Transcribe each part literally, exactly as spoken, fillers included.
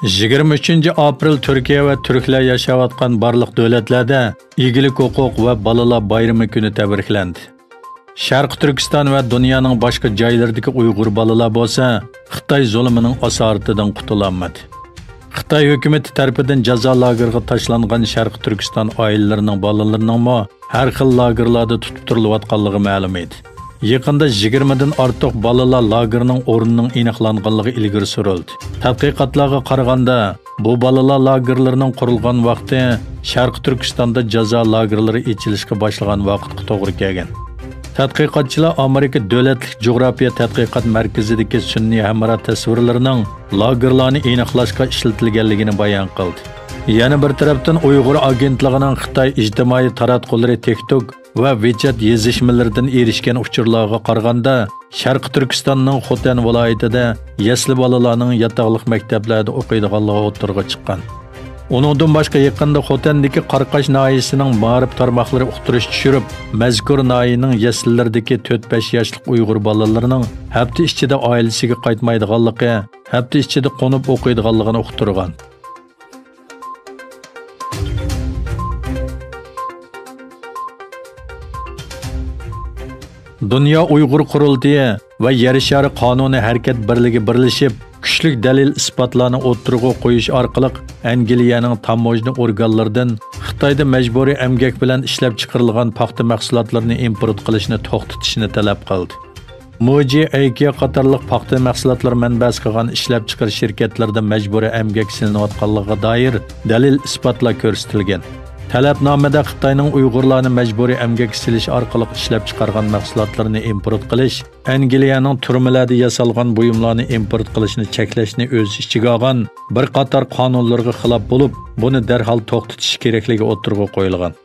يىگىرمە ئۈچىنچى ئاپرېل تۈركىيە ۋە تۈركلەر ياشاۋاتقان بارلىق دۆلەتلەردە ئىگىلىك ھوقۇق ۋە بالىلار بايرىمى كۈنى تەبرىكلەندى. شەرقىي تۈركىستان ۋە دۇنيانىڭ باشقا جايلىرىدىكى ئۇيغۇر بالىلار بولسا خىتاي زۇلۇمىنىڭ ئاسارىتىدىن قۇتۇلالمىدى. خىتاي ھۆكۈمىتى تەرىپىدىن جازا لاگېرىغا تاشلانغان شەرقىي تۈركىستان ئائىلىلىرىنىڭ بالىلىرىنىڭمۇ ھەر خىل لاگېرلاردا تۇتۇپ تۇرۇلۇۋاتقانلىقى مەلۇم ئىدى. يېقىندا يىگىرمىدىن ئارتۇق بالىلار لاگېرنىڭ ئورنىنىڭ ئېنىقلانغانلىقى ئىلگىرى سۈرۈلدى. تەتقىقاتلارغا قارىغاندا، بۇ بالىلار لاگېرلىرىنىڭ قۇرۇلغان ۋاقتى شەرقىي تۈركىستاندا جازا لاگېرلىرى ئېچىلىشقا باشلىغان ۋاقىتقا توغرا كەلگەن. تەتقىقاتچىلار ئامېرىكا دۆلەتلىك جۇغراپىيە تەتقىقات مەركىزىدىكى سۈنئىي ھەمراھ تەسۋىرلىرىنىڭ لاگېرلارنى ئېنىقلاشقا ئىشلىتىلگەنلىكىنى بايان قىلدى. يەنە بىر تەرەپتىن، ئۇيغۇر ئاگېنتلىقىنىڭ خىتاي ئىجتىمائىي تاراتقۇلىرى تىك توك ۋە ۋىچەت يېزىشمىلىرىدىن ئېرىشكەن ئۇچۇرلارغا قارىغاندا، شەرقىي تۈركىستاننىڭ خوتەن ۋىلايىتىدە يەسلى بالىلارنىڭ ياتاقلىق مەكتەپلەردە ئوقۇيدىغانلىقى ئوتتۇرىغا چىققان. ئۇنىڭدىن باشقا، يېقىندا خوتەندىكى قاراقاش ناھىيەسىنىڭ مائارىپ تارماقلىرى ئۇقتۇرۇش چۈشۈرۈپ، مەزكۇر ناھىيەنىڭ يەسلىلىرىدىكى تۆت بەش ياشلىق ئۇيغۇر بالىلىرىنىڭ ھەپتە ئىچىدە ئائىلىسىگە قايتمايدىغانلىقى، ھەپتە ئىچىدە قونۇپ ئوقۇيدىغانلىقىنى ئۇقتۇرغان. دۇنيا ئۇيغۇر قۇرۇلتىيى ۋە يەر شارى قانۇنىي ھەرىكەت بىرلىكى بىرلىشىپ، كۈچلۈك دەلىل-ئىسپاتلارنى ئوتتۇرىغا قويۇش ئارقىلىق، ئەنگلىيەنىڭ تاموژنا ئورگانلىرىدىن خىتايدا مەجبۇرىي ئەمگەك بىلەن ئىشلەپچىقىرىلغان پاختا مەھسۇلاتلىرىنى ئىمپورت قىلىشنى توختىتىشنى تەلەپ قىلدى. موجى، ئەيكىيا قاتارلىق پاختا مەھسۇلاتلىرى مەنبەسى قىلغان ئىشلەپچىقىرىش شىركەتلىرىدە مەجبۇرىي ئەمگەك سېلىنىۋاتقانلىقىغا دائىر دەلىل-ئىسپاتلار كۆرسىتىلگەن. تەلەپنامىدە خىتاينىڭ ئۇيغۇرلارنى مەجبۇرىي ئەمگەككە سېلىش ئارقىلىق ئىشلەپچىقارغان مەھسۇلاتلىرىنى ئىمپورت قىلىش، ئەنگلىيەنىڭ تۈرمىلەردە ياسالغان بۇيۇملارنى ئىمپورت قىلىشنى چەكلەشنى ئۆز ئىچىگە ئالغان بىر قاتار قانۇنلىرىغا خىلاپ بولۇپ، بۇنى دەرھال توختىتىش كېرەكلىكى ئوتتۇرىغا قويۇلغان.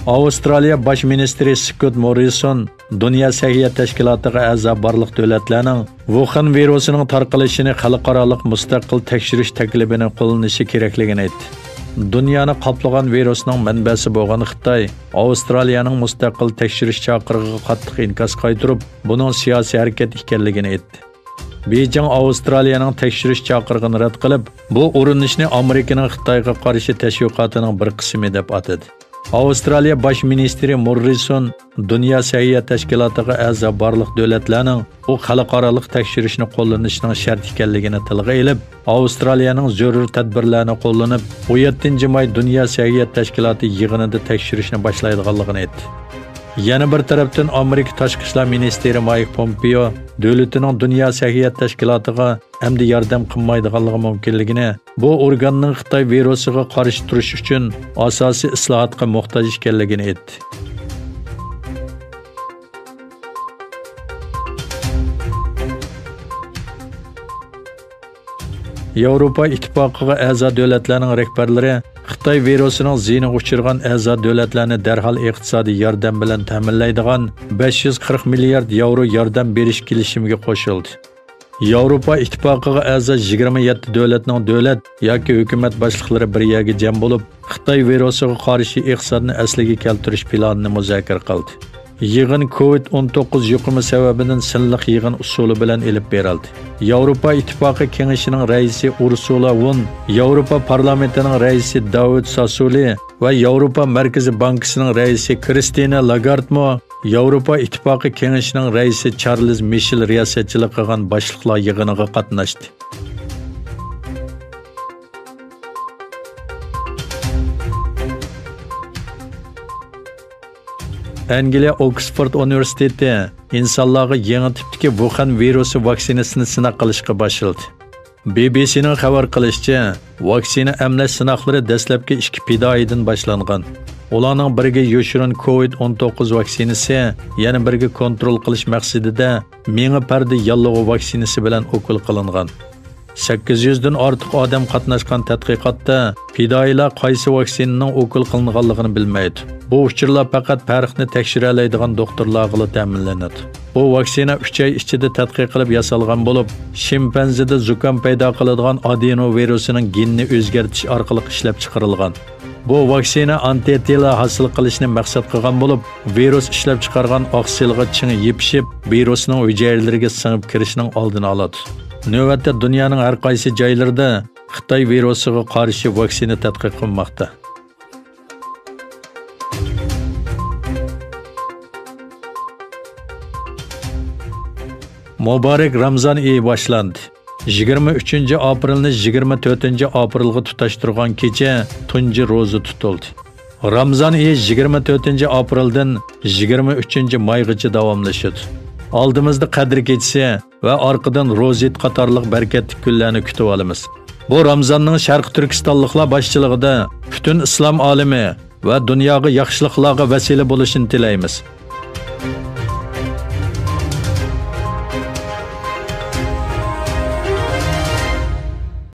ئاۋسترالىيە باش مىنىستىرى سكوت موررىسون دۇنيا سەھىيە تەشكىلاتىغا ئەزا بارلىق دۆلەتلەرنىڭ ۋۇخەن ۋىرۇسىنىڭ تارقىلىشىنى خەلقئارالىق مۇستەقىل تەكشۈرۈش تەكلىپىنى قوللىنىشى كېرەكلىكىنى ئېيتتى. دۇنيانى قاپلىغان ۋىرۇسنىڭ مەنبەسى بولغان خىتاي ئاۋسترالىيەنىڭ مۇستەقىل تەكشۈرۈش چاقىرىقىغا قاتتىق ئىنكاس قايتۇرۇپ، بۇنىڭ سىياسىي ھەرىكەت ئىكەنلىكىنى ئېيتتى. بېيجىڭ ئاۋسترالىيەنىڭ تەكشۈرۈش چاقىرىقىنى رەت قىلىپ، بۇ ئۇرۇنۇشنى ئامېرىكىنىڭ خىتايغا قارشى تەشۋىقاتىنىڭ بىر قىسمى دەپ ئاتىدى. ئاۋسترالىيە باش مىنىستىرى موررىسون دۇنيا سەھىيە تەشكىلاتىغا ئەزا بارلىق دۆلەتلەرنىڭ بۇ خەلقئارالىق تەكشۈرۈشنى قوللىنىشنىڭ شەرت ئىكەنلىكىنى تىلغا ئېلىپ، ئاۋسترالىيەنىڭ زۆرۈر تەدبىرلەرنى قوللىنىپ، ئون يەتتىنچى ماي دۇنيا سەھىيە تەشكىلاتى يىغىنىدا تەكشۈرۈشنى باشلايدىغانلىقىنى ئېيتتى. يەنە بىر تەرەپتىن، ئامېرىكا تاشقى ئىشلار مىنىستىرى مايك پومپېئو دۆلىتىنىڭ دۇنيا سەھىيە تەشكىلاتىغا ئەمدى ياردەم قىلمايدىغانلىقى مۇمكىنلىكىنى، بۇ ئورگاننىڭ خىتاي ۋىرۇسىغا قارشى تۇرۇش ئۈچۈن ئاساسىي ئىسلاھاتقا موھتاج ئىكەنلىكىنى ئېيتتى. ياۋروپا ئىتتىپاقىغا ئەزا دۆلەتلەرنىڭ رەھبەرلىرى خىتاي ۋىرۇسىنىڭ زىيىنىغا ئۇچرىغان ئەزا دۆلەتلەرنى دەرھال ئىقتىسادىي ياردەم بىلەن تەمىنلەيدىغان بەش يۈز قىرىق مىليارد ياۋرو ياردەم بېرىش كېلىشىمىگە قوشۇلدى. ياۋروپا ئىتتىپاقىغا ئەزا يىگىرمە يەتتە دۆلەتنىڭ دۆلەت ياكى ھۆكۈمەت باشلىقلىرى بىر يەرگە جەم بولۇپ، خىتاي ۋىرۇسىغا قارشى ئىقتىسادنى ئەسلىگە كەلتۈرۈش پىلانىنى مۇزاكىرە قىلدى. يىغىن كوۋىد ئون توققۇز يۇقۇمى سەۋەبىدىن سىنلىق يىغىن ئۇسۇلى بىلەن ئېلىپ بېرىلدى. ياۋروپا ئىتتىپاقى كېڭىشىنىڭ رەئىسى ئۇرسۇلا ۋون، ياۋروپا پارلامېنتىنىڭ رەئىسى داۋىد ساسسولى ۋە ياۋروپا مەركىزىي بانكىسىنىڭ رەئىسى كرىستىنا لاگارتمۇ ياۋروپا ئىتتىپاقى كېڭىشىنىڭ رەئىسى چارلىز مىشېل رىياسەتچىلىك قىلغان باشلىقلار يىغىنىغا قاتناشتى. ئەنگلىيە ئوكسفورد ئۇنىۋېرسىتېتى ئىنسانلارغا يېڭى تىپتىكى ۋۇخەن ۋىرۇسى ۋاكسىنىسىنى سىناق قىلىشقا باشلىدى. بى بى سىنىڭ خەۋەر قىلىشىچە، ۋاكسىنا ئەملەش سىناقلىرى دەسلەپكى ئىككى پىدائىيدىن باشلانغان. ئۇلارنىڭ بىرىگە يوشۇرۇن كوۋىد ئون توققۇز ۋاكسىنىسى، يەنە بىرىگە كونترول قىلىش مەقسىتىدە مېڭە پەردە ياللۇغى ۋاكسىنىسى بىلەن ئوكۇل قىلىنغان. سەككىز يۈزدىن ئارتۇق ئادەم قاتناشقان تەتقىقاتتا پىدائىيلار قايسى ۋاكسىنىنىڭ ئوكۇل قىلىنغانلىقىنى بىلمەيدۇ. بۇ ئۇچۇرلار پەقەت پەرقنى تەكشۈرەلەيدىغان دوختۇرلارغىلا تەمىنلىنىدۇ. بۇ ۋاكسىنا ئۈچ ئاي ئىچىدە تەتقىق قىلىپ ياسالغان بولۇپ، شىمپەنزىدە زۇكام پەيدا قىلىدىغان ئادېنو ۋىرۇسىنىڭ گېنىنى ئۆزگەرتىش ئارقىلىق ئىشلەپچىقىرىلغان. بۇ ۋاكسىنا ئانتىتېلا ھاسىل قىلىشنى مەقسەت قىلغان بولۇپ، ۋىرۇس ئىشلەپچىقارغان ئاقسىلغا چىڭ يېپىشىپ، ۋىرۇسنىڭ ھۈجەيرىلىرىگە سىڭىپ كىرىشنىڭ ئالدىنى ئالىدۇ. نۆۋەتتە دۇنيانىڭ ھەر قايسى جايلىرىدا خىتاي ۋىرۇسىغا قارشى ۋاكسىنا تەتقىق قىلىنماقتا. مۇبارەك رامزان ئېيى باشلاندى. يىگىرمە ئۈچىنچى ئاپرېلنى يىگىرمە تۆتىنچى ئاپرېلغا تۇتاشتۇرغان كېچە تۇنجى روزا تۇتۇلدى. رامزان ئېيى يىگىرمە تۆتىنچى ئاپرېلدىن يىگىرمە ئۈچىنچى مايغىچە داۋاملىشىدۇ. ئالدىمىزدا قەدىر كېچىسى ۋە ئارقىدىن روزا ھېيت قاتارلىق بەرىكەتلىك كۈنلەرنى كۈتۈۋالىمىز. بۇ رامزاننىڭ شەرقىي تۈركىستانلىقلار باشچىلىقىدا پۈتۈن ئىسلام ئالىمى ۋە دۇنياغا ياخشىلىقلارغا ۋەسىلە بولۇشىنى تىلەيمىز.